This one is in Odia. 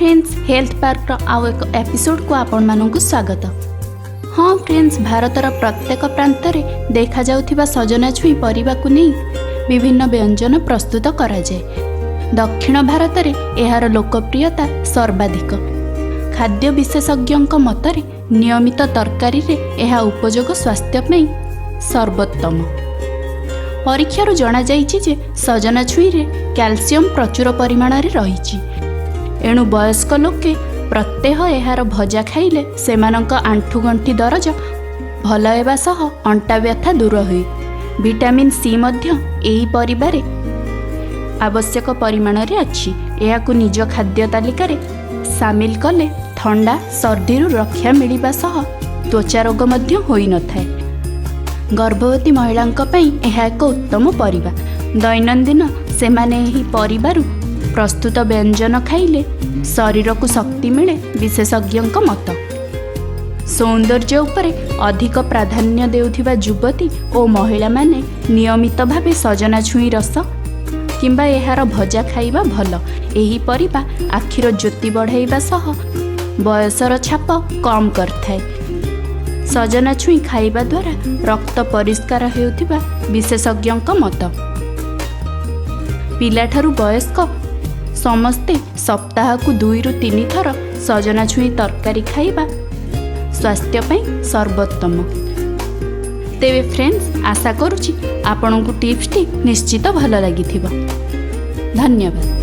ଫ୍ରେଣ୍ଡସ୍, ହେଲ୍ଥ ପାର୍କର ଆଉ ଏକ ଏପିସୋଡ଼କୁ ଆପଣମାନଙ୍କୁ ସ୍ୱାଗତ। ହଁ ଫ୍ରେଣ୍ଡସ୍, ଭାରତର ପ୍ରତ୍ୟେକ ପ୍ରାନ୍ତରେ ଦେଖାଯାଉଥିବା ସଜନା ଛୁଇଁ ପରିବାକୁ ନେଇ ବିଭିନ୍ନ ବ୍ୟଞ୍ଜନ ପ୍ରସ୍ତୁତ କରାଯାଏ। ଦକ୍ଷିଣ ଭାରତରେ ଏହାର ଲୋକପ୍ରିୟତା ସର୍ବାଧିକ। ଖାଦ୍ୟ ବିଶେଷଜ୍ଞଙ୍କ ମତରେ ନିୟମିତ ତରକାରୀରେ ଏହା ଉପଯୋଗ ସ୍ୱାସ୍ଥ୍ୟ ପାଇଁ ସର୍ବୋତ୍ତମ। ପରୀକ୍ଷାରୁ ଜଣାଯାଇଛି ଯେ ସଜନା ଛୁଇଁରେ କ୍ୟାଲସିୟମ ପ୍ରଚୁର ପରିମାଣରେ ରହିଛି। ଏଣୁ ବୟସ୍କ ଲୋକେ ପ୍ରତ୍ୟହ ଏହାର ଭଜା ଖାଇଲେ ସେମାନଙ୍କ ଆଣ୍ଠୁଗଣ୍ଠି ଦରଜ ଭଲ ହେବା ସହ ଅଣ୍ଟା ବ୍ୟଥା ଦୂର ହୁଏ। ଭିଟାମିନ୍ ସି ମଧ୍ୟ ଏହି ପରିବାରେ ଆବଶ୍ୟକ ପରିମାଣରେ ଅଛି। ଏହାକୁ ନିଜ ଖାଦ୍ୟ ତାଲିକାରେ ସାମିଲ କଲେ ଥଣ୍ଡା ସର୍ଦ୍ଦିରୁ ରକ୍ଷା ମିଳିବା ସହ ତ୍ୱଚା ରୋଗ ମଧ୍ୟ ହୋଇନଥାଏ। ଗର୍ଭବତୀ ମହିଳାଙ୍କ ପାଇଁ ଏହା ଏକ ଉତ୍ତମ ପରିବା। ଦୈନନ୍ଦିନ ସେମାନେ ଏହି ପରିବାରୁ ପ୍ରସ୍ତୁତ ବ୍ୟଞ୍ଜନ ଖାଇଲେ ଶରୀରକୁ ଶକ୍ତି ମିଳେ, ବିଶେଷଜ୍ଞଙ୍କ ମତ। ସୌନ୍ଦର୍ଯ୍ୟ ଉପରେ ଅଧିକ ପ୍ରାଧାନ୍ୟ ଦେଉଥିବା ଯୁବତୀ ଓ ମହିଳାମାନେ ନିୟମିତ ଭାବେ ସଜନା ଛୁଇଁ ରସ କିମ୍ବା ଏହାର ଭଜା ଖାଇବା ଭଲ। ଏହି ପରିବା ଆଖିର ଜ୍ୟୋତି ବଢ଼ାଇବା ସହ ବୟସର ଛାପ କମ୍ କରିଥାଏ। ସଜନା ଛୁଇଁ ଖାଇବା ଦ୍ୱାରା ରକ୍ତ ପରିଷ୍କାର ହେଉଥିବା ବିଶେଷଜ୍ଞଙ୍କ ମତ। ପିଲାଠାରୁ ବୟସ୍କ ସମସ୍ତେ ସପ୍ତାହକୁ 2ରୁ 3 ଥର ସଜନା ଛୁଇଁ ତରକାରୀ ଖାଇବା ସ୍ୱାସ୍ଥ୍ୟ ପାଇଁ ସର୍ବୋତ୍ତମ। ତେବେ ଫ୍ରେଣ୍ଡସ୍, ଆଶା କରୁଛି ଆପଣଙ୍କୁ ଟିପ୍ସଟି ନିଶ୍ଚିତ ଭଲ ଲାଗିଥିବ। ଧନ୍ୟବାଦ।